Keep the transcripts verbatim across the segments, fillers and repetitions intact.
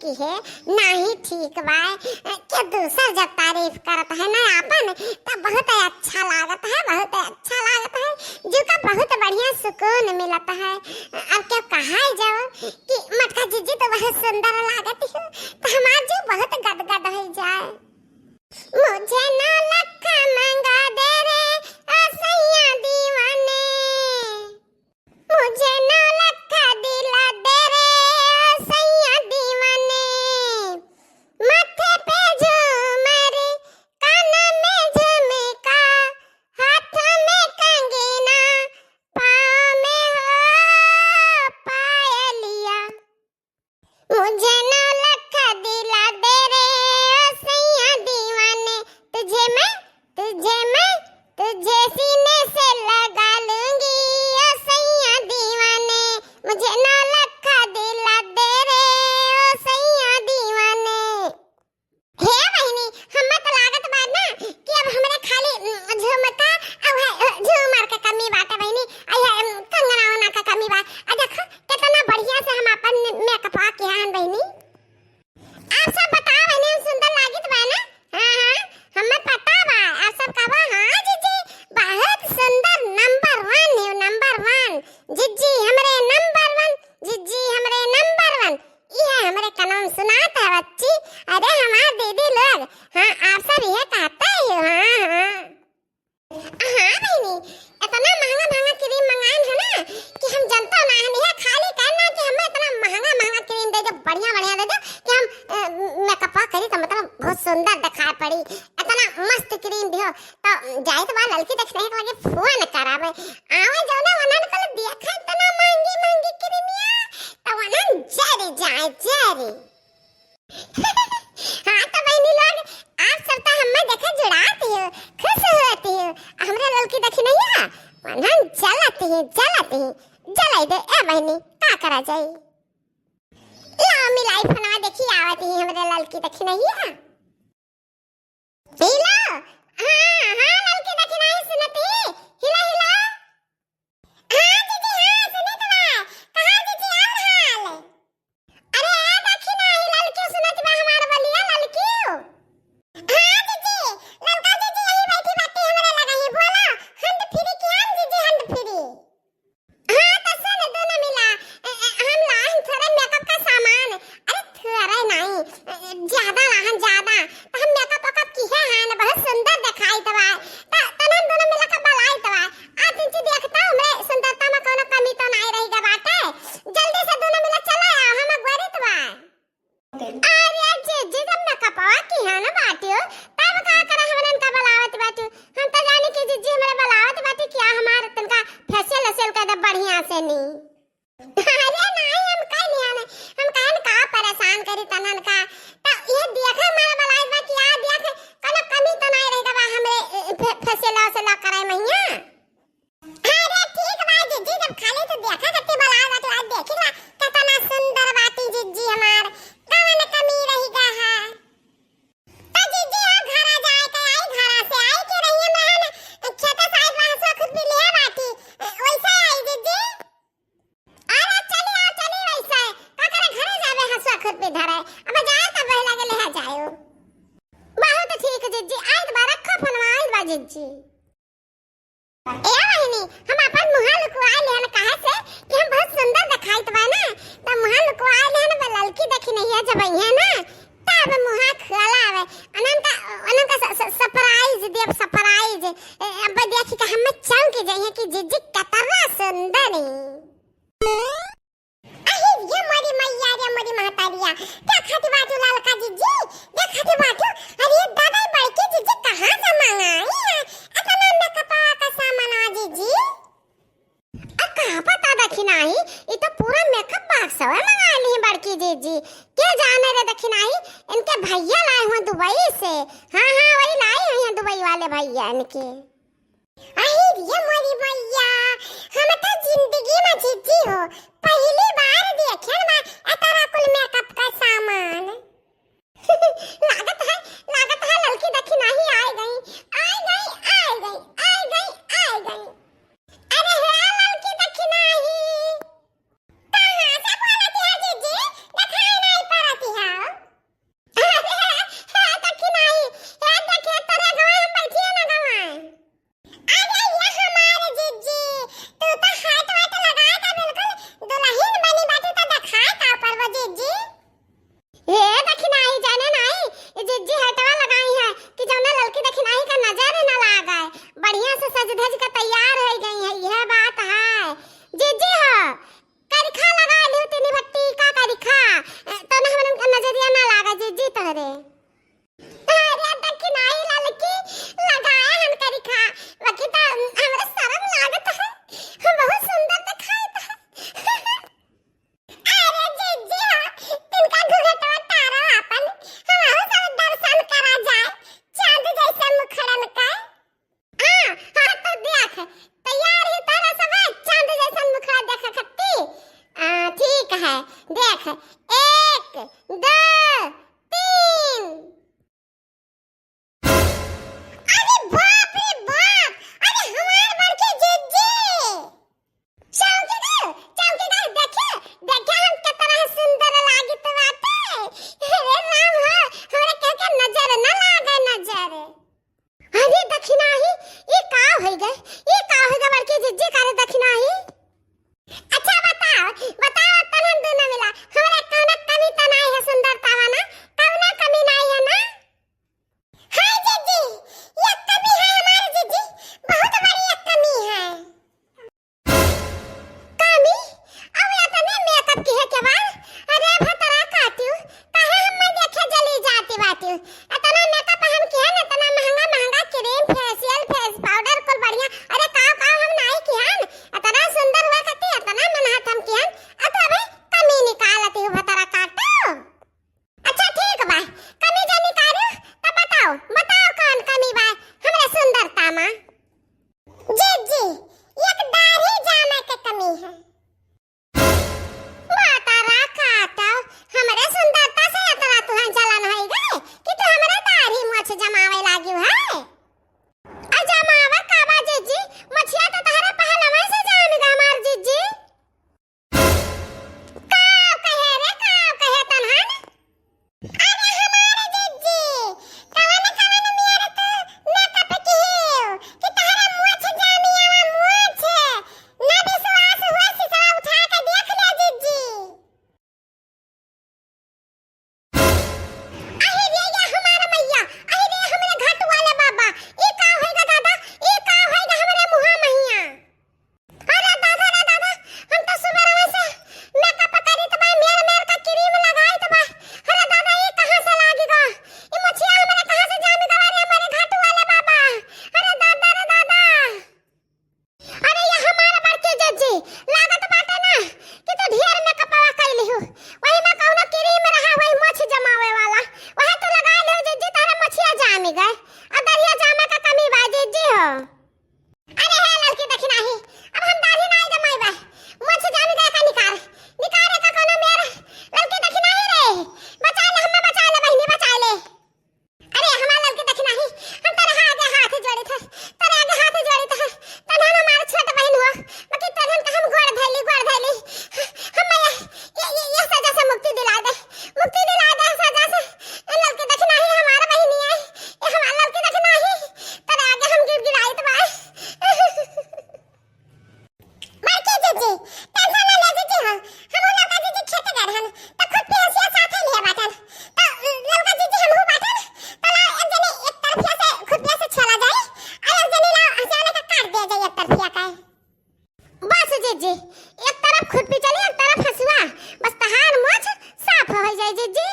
है, नाही ठीक बा। के दूसर जब तारीफ करत है ना आपन, त बहुत अच्छा लागत है, बहुत अच्छा लागत है। जीव का बहुत बढ़िया सुकून मिलत है। अब के कहा जाओ कि मटका जिज्जी तो बहुत सुंदर लागत है, तो हमार जीव बहुत गदगद हो जाए। मुझे नौलखा मंगा दे रे, ओ सैया दीवाने। मुझे नौलखा दिला दे रे, ओ सैया दीवाने। माथे पे झूमर, कान में झुमका, हाथ में कंगना, पाँव में हो पायलिया। मुझे नौलखा दिला दे रे, ओ सैया दीवाने। तुझे मैं, तुझे मैं, तुझे सीने से लगा लूंगी, ओ सैया दीवाने। मुझे नौलखा दिला दे रे, ओ सैया दीवाने। हे बहिनी, हम्मे त लागत बा ना कि अब हमरे खाली, उम, झुमका अउ है, अ, झूमर के कमी बाटे बहिनी, अउ है, उम, कंगना उंगना के कमी बा। आ देखो, केतना बढ़िया से हम आपन मेकअपवा किहा हन बहिनी। आप सब बताओ बहिनी, हम सुंदर लागित बा ना? हाँ, हाँ, हम्मे पता बा। आप सब कहबो, "हाँ जिज्जी, बहुत सुंदर, number one है, number one। जिज्जी हमरे number one, जिज्जी हमरे number one।" इहे हमरे कनवा में सुनात है बच्ची। अरे हमार दीदी लोग, हाँ, आप सब इहे कहते ही हो, हाँ, हाँ। हाँ बहिनी, इतना महंगा महंगा क्रीम मंगाइन है ना कि हम जनतो ना है, इहे खाली कहना कि हमें इतना महंगा महंगा क्रीम दे दो, बढ़िया बढ़िया दे दो कि हम, अ, मेकअपवा करी तो मतलब बहुत सुंदर दिखाई पड़ी। इतना मस्त क्रीम दियो, तो जाइत बा ललकी दखिनहिया के लगे फोन करावे। आवे जौने वनन कल देखा इतना महंगी महंगी क्रीमिया, तो वनन जरी जाए, जरी। हाँ तो बहिनी लोग, आप सब तो हम्मे देखे जुड़ाती हो, खुश होती हो। हमरे ललकी दखिनहिया, वनन जलती है, जलती है, जलाई दे। ए बहिनी, का करा जाई? लाओ मिलाई फोनवा, देखी आवती है हमरे ललकी दखिनहिया। हेलो, हाँ, हाँ, ललकी दखिनही सुनत ही। हेलो, हेलो। हाँ, जिज्जी, हाँ, सुनत बा। कहाँ, जिज्जी, और हाल? अरे, ए दखिनही, ललकी सुनत बा हमार बोलिया, ललकी। हाँ, जिज्जी, ललका जिज्जी यही बैठी बाटी हमरे लगा ही। बोला, हंड फिरी की हम, जिज्जी, हंड फिरी। हाँ, तो सुन, दोनों मिला, ए, ए, हम लाहन थोड़े मेकअप का सामान। अरे, थोड़े नहीं, ए, ए, ज्यादा लाहन, ज्यादा। तो हम मेकअप वेकअप किहे हैं ना, बहुत सुंदर दिखाई तो बा। तो, तो हम दोनों मिला के बलाई तो बा। आ, तुमची देखता, हमरे सुंदरता में कोनो कमी तो नहीं रही गा बाटे। जल्दी से दोनों मिला चला आओ, हम अगुवारी तो बा। अरे जिज्जी, जब मेकअपवा किहे ना बाटियो, तब का करे हमरन का बलावत बाटियो? हम तो जानी कि जिज्जी हमरे बलावत बाटी, क्या हमार तनका फेशियल वेशियल कर दे बढ़िया से नी। अरे नहीं, हम कहीं नहीं आने, हम कहन का परेशान करी तनन का। तो ये देख हमारे बलावत बा कि आ देख, कोनो कमी तो नहीं रहेगा बा हमरे, ए, फे-, फेशियल वेशियल करे महिया। अरे ठीक बा जिज्जी, जब खाली तो देखा करती बलाए बाटू, आज देखी ना केतना सुंदर बाटी जिज्जी हमार, कवन कमी रही गा है? तो जिज्जी आ घरा जाए के आई, घरा से आई के रही हम रहन, खेते से आई बा, हसुआ खुरपी लिहे बाटी, वैसे आई जिज्जी। अरे चली आओ, चली वैसे, का करे घरे जाबे हसुआ खुरपी धरे, अब जाए तब वही लगे ले जाओ। बहुत ठीक जिज्जी, आई तो बा, रखो फोनवा, आई बा जिज्जी। ए बहिनी, हम अपन मुहा लुकवाए लेहन, काहे से कि हम बहुत सुंदर दिखाइत बा ना, त मुहा लुकवाए लेहन, बा ललकी दखिनहिया जब अइहे ना, तब मुहा खुला आवे। उनन का, उनन का स-, स-, surprise देब, surprise। ए, अब देखी के हमें चौंक जाइए कि जिज्जी कतरा सुंदर है। अरे ये मोरी मैया रे मोरी महतारिया, क्या खाती बाटू ललका जिज्जी? क्या खाती बाटू? अरे दादा, बड़की जिज्जी कहाँ से मंगाई है इतना मेकअप का सामान आ जिज्जी? आ का पता दखिनही, ये तो पूरा मेकअप बॉक्स है मंगा ली बड़की जिज्जी। क्या जाने रे दखिनही, इनके भैया लाए हुए दुबई से। हाँ हाँ, वही लाई हुई हैं दुबई वाले भैया इनके। अरे रे मोरी मैया, हम तो जिंदगी में जिज्जी हो पहली बार देखेन बा एतरा कुल मेकअप का सामान। लागत है, लागत है ललकी दखिनही आए गई, आए गई, आए गई, आए गई, आए गई। अरे हे ललकी दखिनही, कहाँ से बोलती है जिज्जी? दिखाई नहीं पड़ती है। देख, एक, दो, तीन। अरे बाप रे बाप, अरे हमार बड़की जिज्जी। चौकीदार, चौकीदार, देखे, देखे हम केतना सुंदर लागित बाटे। अरे राम हो, हमरा केहू के नजर न लागे, नजर। अरे दखिनाही, ई का होइ गए? ई का होइ गए बड़की जिज्जी, का रे दखिनाही? अच्छा बताओ, बताओ तनन दुनो मिला, हमरा कौनो कमी त नाई है सुंदरता मा ना? कौनो कमी नाई है ना? हाय जिज्जी, एक कमी है हमार जिज्जी, बहुत बड़ी एक कमी है। कमी? अब एतने makeup किहे के बाद? अरे भतरा काटियो, काहे हम्मे देखे जली जाती बाटियो? एतना makeup हम किहन, एतना महंगा महंगा cream, facial, face powder, कुल बढ़िया। अरे काव काव हम नाई किहन, एतना सुंदर हुआ करती, एतना मेहनत हम किहन, आ तू अबे कमी निकालती हो भतरा काटो। अच्छा ठीक बा, कमी जे निकालू त बताओ, बताओ कौन कमी बा हमरे सुंदरता मा? जिज्जी, एक दाढ़ी जामे के कमी है। भतरा काटो, हमरे सुंदरता से एतना तुहैं जलन होइ गए कि तू हमरे दाढ़ी मोछ जमावे लागिउ है? आ जमावे का बा जिज्जी, मोछिया तो तहरे पहलवे से जाम गए हमार जिज्जी। काव कहे रे, काव कहे तनहन? अरे हमार जिज्जी, कवन कवन मेर तू makeup किहियो कि तहरा मोछ जामियावा मोछ? ना विश्वास हुआ, सिसवा उठा के देख ले जिज्जी। अरे रे या हमार मैया, अरे रे हमरे घाट वाले बाबा, ई का होइगा दादा, ई का होइगा हमरे मुहा मैया? अरे दादा रे दादा, हम तो सुबह से makeup करीत बा, मेर मेर का cream लगाइत बा। अरे दादा, ई कहाँ से लागी गो? ई मोछिया हमरे कहाँ से जाम गवा रे हमरे घाट वाले बाबा? अरे दादा रे दादा। अरे ये हमार बड़की जिज्जी, लागत बाटे ना कि तू ढेर makeup कइली हो। वही मा कौनो cream रहा, वही मोछ जमावे वाला, वही तू लगा ले जिज्जी, तोहरे मोछिया जाम गए। अब दरिया जामे का कमी बा जिज्जी हो। अरे हे ललकी दखिनाही, अब हम दाढ़ी नाई जमाइबे। मोछ जाम गए का निकार, निकार एका कौनो मेर। ललकी दखिनाही रे, बचा ले, हम्मे बचा ले बहिनी, बचा ले। अरे हमार ललकी दखिनाही, हम तोरे आगे हाथ जोड़ित है, तोरे आगे हाथ जोड़ित है। तनहन हमार छोट बहिन हो, बाकी तनहन का हम गोड़ धइली, गोड़ धइली। हम्मे ये, ये, ये, ये सजा से मुक्ति दिला दे, मुक्ति दिला दे सजा से। ए ललकी दखिनाही हमार बहिनी है, ए हमार ललकी दखिनाही, तोरे आगे हम गिड़गिड़ाइत बा। बड़की जिज्जी, tension ना ले जिज्जी हो, हम ललका जिज्जी खेत गए रहन, त खुरपी हंसिया साथे लिए बाटन, त ललका जिज्जी हमहू बाटन, त ला एक जने एक तरफिया से खुरपिया से छेला जाई, आ एक जने ला हंसिया लेके काट दिया जाई एक तरफिया का। बस जिज्जी, एक तरफ खुरपी चली, एक तरफ हंसुआ, बस तहार मोछ साफ होइ जाई जिज्जी।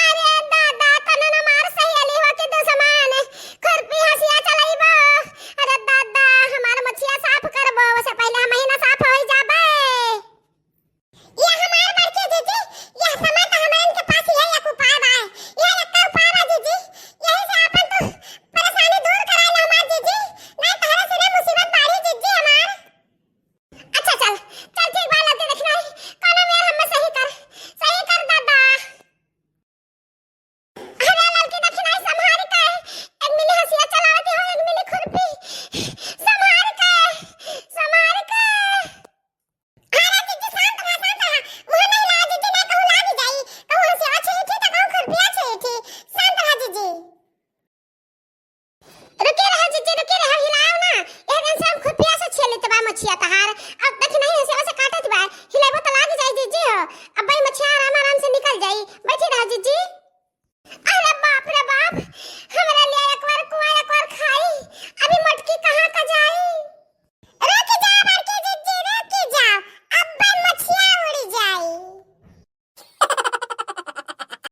अरे दादा, तनन हमार सहेली हो कि दुश्मन, खुरपी हंसिया चलइबो। अरे दादा, हमार मोछिया साफ करबो, ओसे पहिले हमही ना साफ होइ जाबे। ये हमार बड़की जिज्जी, यह समय तो हमरे इनके पास ये एक उपाय बा, ये एक उपाय बा जिज्जी, यही से आपन तू परेशानी दूर करा ले हमार जिज्जी, नहीं तहरे सिरे मुसीबत बाढ़ी जिज्जी हमार। अच्छा चल, चल ठीक बा, ललकी दखिनाही, कौनो मेर हम्मे सही कर, सही कर दादा। अरे ललकी दखिनाही संभाल के, एक मिली हंसिया चलावती हो, एक मिली खुरपी, संभाल के, संभाल के। अरे जिज्जी शांत रहा, शांत रहा, मुँह नहीं लावा जिज्जी, नहीं कहूँ लागी जाई, कहूँ हंसिया छीठी तो कहूँ खुरपिया छीठी, शांत रहा जिज्जी। रुके रहा जिज्जी, रुके रहा, हिलाओ ना। यह दिन से हम खुरपिया से छील लेत बा मछिया तहार। अब देखी नहीं, ऐसे, ऐसे काटत बा। हिलाइबो तो लाग जाई जिज्जी हो। अब भाई मछिया आराम, आराम से निकल जाई। बैठी रहा जिज्जी।